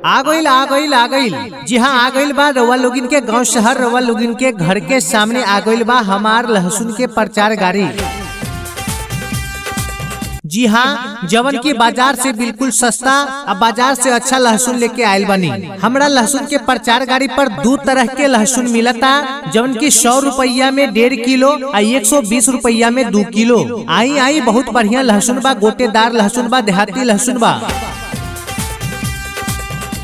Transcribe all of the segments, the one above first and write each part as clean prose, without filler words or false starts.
आ गइल आ गइल आ गइल। जी हाँ, आ गइल बा रउआ लोगिन के गांव शहर, रउआ लोगिन के घर के सामने आ गइल बा हमार लहसुन के प्रचार गाड़ी। जी हाँ, जवन की बाजार से बिल्कुल सस्ता और बाजार से अच्छा लहसुन लेके आयल बनी। हमरा लहसुन के प्रचार गाड़ी पर दो तरह के लहसुन मिलता, जवन की 100 रुपया में 1.5 किलो और 120 रुपया में 2 किलो। आई आई बहुत बढ़िया लहसुन बा, गोटेदार लहसुन बा, देहाती लहसुन बा।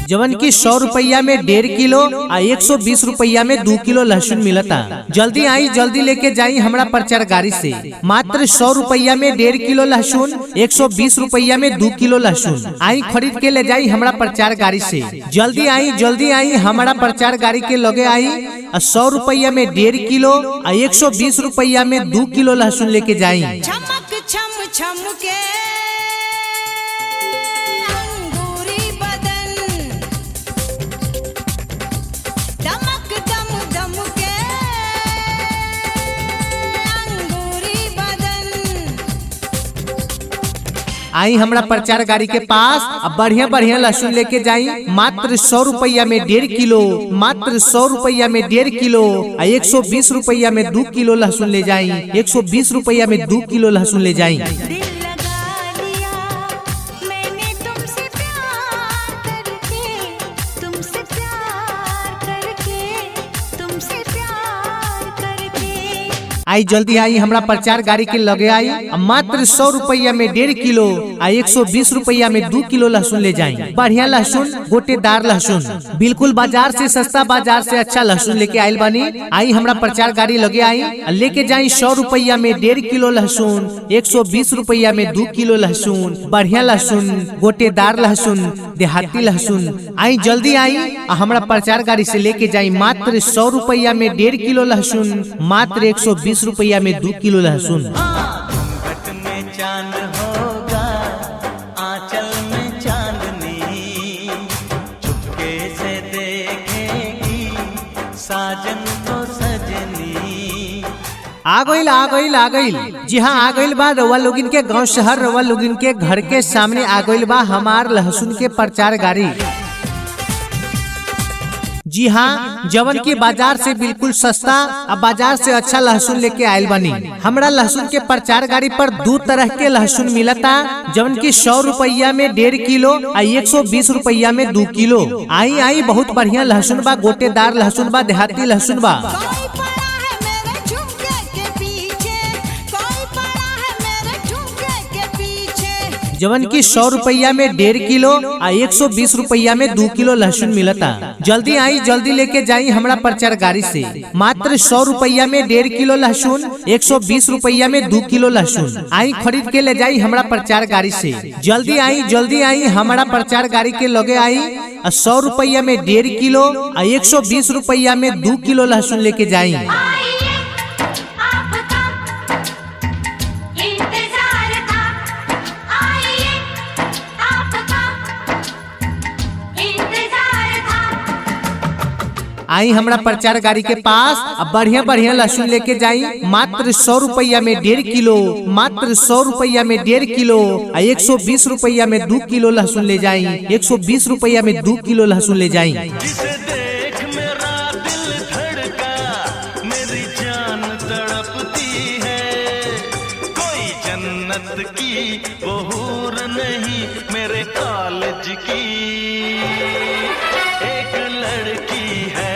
जवन की 100 रुपया में 1.5 किलो और 120 रुपया में 2 किलो लहसुन मिलता। जल्दी आई, जल्दी लेके जाई हमरा प्रचार गाड़ी से। मात्र 100 रुपया में 1.5 किलो लहसुन, 120 रुपया में 2 किलो लहसुन। आई खरीद के ले जाई हमरा प्रचार गाड़ी से। जल्दी आई, जल्दी आई हमारा प्रचार गाड़ी के लगे आई और 100 रुपया में 1.5 किलो और 120 रुपया में 2 किलो लहसुन लेके जाई। चमक छम छम के अंगूरी बदन, दमक दम दम के अंगूरी बदन। आई हमरा प्रचार गाड़ी के पास अब बढ़िया बढ़िया लहसुन लेके जाई। मात्र 100 रुपया में 1.5 किलो, मात्र 100 रुपया में 1.5 किलो और 120 रुपया में 2 किलो लहसुन ले जाई। 120 रुपया में 2 किलो लहसुन ले जाई। दिल लगा लिया मैंने तुमसे प्यार करके, तुमसे प्यार करके, तुमसे प्यार करके। आई जल्दी आई हमरा प्रचार गाड़ी के लगे आई आ मात्र 100 रुपया में 1.5 किलो आ 120 रुपया में 2 किलो लहसुन ले जाई। बढ़िया लहसुन, गोटेदार लहसुन, बिल्कुल बाजार से सस्ता, बाजार से अच्छा लहसुन लेके आयल बानी। आई हमरा प्रचार गाड़ी लगे आई आ लेके जाई 100 रुपया में 1.5 किलो लहसुन, 120 रुपया में 2 किलो लहसुन। बढ़िया लहसुन, गोटेदार लहसुन, देहाती लहसुन। आई जल्दी आई आ हमरा प्रचार गाड़ी से लेके जाई। मात्र 100 रुपया में 1.5 किलो लहसुन, मात्र 120 रुपया में 2 किलो लहसुन। घूंघट में चांद होगा, आंचल में चांदनी, चुपके से देखेगी साजन को सजनी। आ गइल आ गइल आ गइल। जी हाँ, आ गइल बा रउआ लोगिन के गांव शहर, रउआ लोगिन के घर के सामने आ गइल बा हमार लहसुन के प्रचार गाड़ी। जी हाँ, जवन की बाजार से बिल्कुल सस्ता और बाजार से अच्छा लहसुन लेके आयल बनी। हमरा लहसुन के प्रचार गाड़ी पर दो तरह के लहसुन मिलता, जवन की 100 रुपया में 1.5 किलो और 120 रुपया में 2 किलो। आई आई बहुत बढ़िया लहसुन बा, गोटेदार लहसुन बा, देहाती लहसुन बा। कोई पड़ा है मेरे झुमके के पीछे, कोई पड़ा है मेरे झुमके के पीछे। जवन की 100 रुपया में 1.5 किलो और 120 रुपया में 2 किलो लहसुन मिलता। जल्दी आई, जल्दी लेके जाई हमरा प्रचार गाड़ी से। मात्र 100 रुपया में 1.5 किलो लहसुन, 120 रुपया में 2 किलो लहसुन। आई खरीद के ले जाई हमरा प्रचार गाड़ी से। जल्दी आई, जल्दी आई हमारा प्रचार गाड़ी के लगे आई और 100 रुपया में 1.5 किलो और 120 रुपया में 2 किलो लहसुन लेके जाई। आइए आपका इंतजार था, आइए आपका इंतजार था। आई हमरा प्रचार गाड़ी के पास अब बढ़िया बढ़िया लहसुन लेके जाई। मात्र 100 रुपया में 1.5 किलो, मात्र 100 रुपया में 1.5 किलो और 120 रुपया में 2 किलो लहसुन ले जाई। 120 रुपया में 2 किलो लहसुन ले जाई। जिसे देख मेरा दिल धड़का, मेरी जान तड़पती है, कोई जन्नत की वो हूर नहीं, मेरे कॉलेज की एक लड़की है।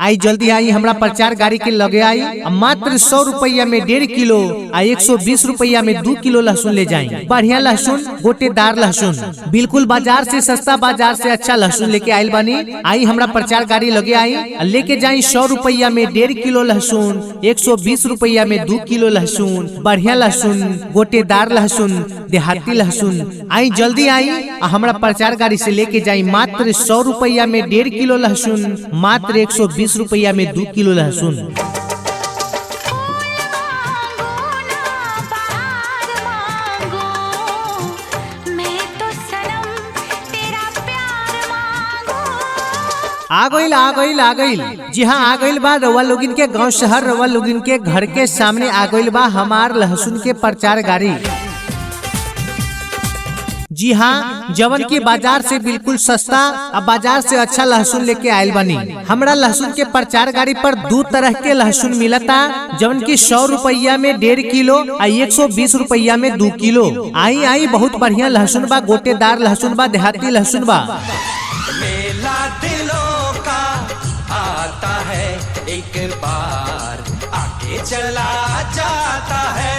आई जल्दी आई हमरा प्रचार गाड़ी के लगे आई आ मात्र 100 रुपया में 1.5 किलो आ 120 रुपया में 2 किलो लहसुन ले जाई। बढ़िया लहसुन, गोटेदार लहसुन, बिल्कुल बाजार से सस्ता, बाजार से अच्छा लहसुन लेके आयल बानी। आई हमरा प्रचार गाड़ी लगे आई आ लेके जाई 100 रुपया में 1.5 किलो लहसुन, 120 रुपया में 2 किलो लहसुन। बढ़िया लहसुन, गोटेदार लहसुन, देहाती लहसुन। आई जल्दी आई आ हमरा प्रचार गाड़ी से लेके जाई। मात्र 100 रुपया में 1.5 किलो लहसुन, मात्र 120 रुपया में 2 किलो लहसुन। फूल मांगो ना बहार मांगो, मैं तो सनम तेरा प्यार मांगो। आ गइल आ गइल आ गइल। जी हाँ, आ गइल बा रउआ लोगिन के गांव शहर, रउआ लोगिन के घर के सामने आ गइल बा हमार लहसुन के प्रचार गाड़ी। जी हाँ, जवन की बाजार से बिल्कुल सस्ता और बाजार से अच्छा लहसुन लेके आयल बनी। हमरा लहसुन के प्रचार गाड़ी पर दो तरह के लहसुन मिलता, जवन की 100 रुपया में 1.5 किलो और 120 रुपया में 2 किलो। आई आई बहुत बढ़िया लहसुन बा, गोटेदार लहसुन बा, देहाती लहसुन बा। मेला दिलों का आता है, एक बार आके चला जाता है।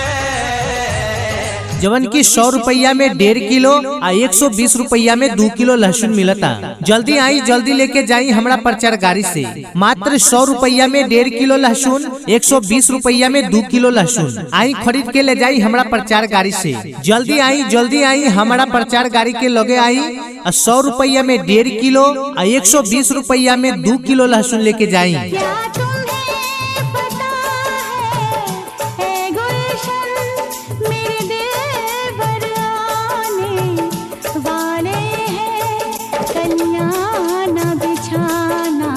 जवन की 100 रुपया में 1.5 किलो और 120 रुपया में 2 किलो लहसुन मिलता। जल्दी आई, जल्दी लेके जाई हमरा प्रचार गाड़ी से। मात्र 100 रुपया में 1.5 किलो लहसुन, 120 रुपया में 2 किलो लहसुन। आई खरीद के ले जाई हमरा प्रचार गाड़ी से। जल्दी आई, जल्दी आई हमरा प्रचार गाड़ी के लगे आई और 100 रुपया में 1.5 किलो और 120 रुपया में 2 किलो लहसुन लेके जाई। क्या तुम्हें पता है ऐ गुलशन मेरे दिल पर आने वाले हैं, कलियां न बिछाना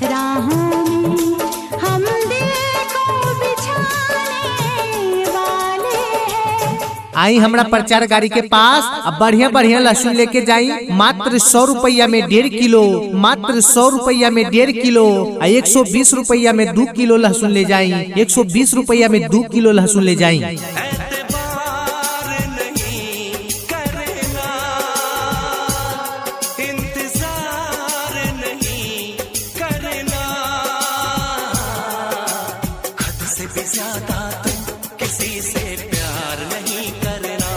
राहों में, हम दिल को बिछाने वाले हैं। आई हमरा प्रचार गाड़ी के पास अब बढ़िया बढ़िया लहसुन लेके जाई। मात्र 100 रुपया में 1.5 किलो, मात्र 100 रुपया में 1.5 किलो और 120 रुपया में 2 किलो लहसुन ले जाई। 120 रुपया में 2 किलो लहसुन ले जाई। एतबार नहीं करना, इंतजार नहीं करना, खुद से भी ज्यादा तुम किसी से प्यार नहीं करना,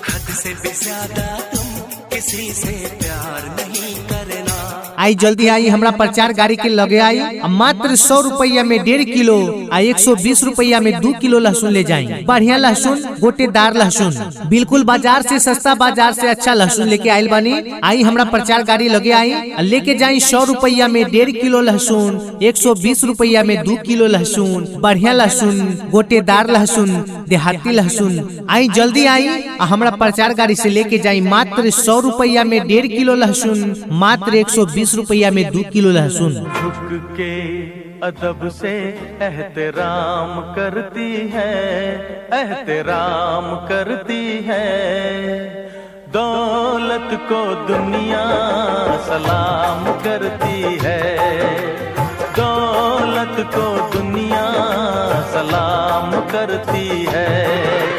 खुद से भी ज्यादा तुम किसी से प्यार नहीं करना। आई जल्दी आई हमरा प्रचार गाड़ी के लगे आई आ मात्र 100 रुपया में 1.5 किलो आ 120 रुपया में 2 किलो लहसुन ले जाई। बढ़िया लहसुन, गोटेदार लहसुन, बिल्कुल बाजार से सस्ता, बाजार से अच्छा लहसुन लेके आयल बानी। आई हमरा प्रचार गाड़ी लगे आई आ लेके जाई 100 रुपया में 1.5 किलो लहसुन, 120 रुपया में 2 किलो लहसुन। बढ़िया लहसुन, गोटेदार लहसुन, देहाती लहसुन। आई जल्दी आई आ हमरा प्रचार गाड़ी से लेके जाई। मात्र 100 रुपया में 1.5 किलो लहसुन, मात्र 120 रुपया में 2 किलो लहसुन। झुक के अदब से एहतराम करती है, एहतराम करती है, दौलत को दुनिया सलाम करती है, दौलत को दुनिया सलाम करती है।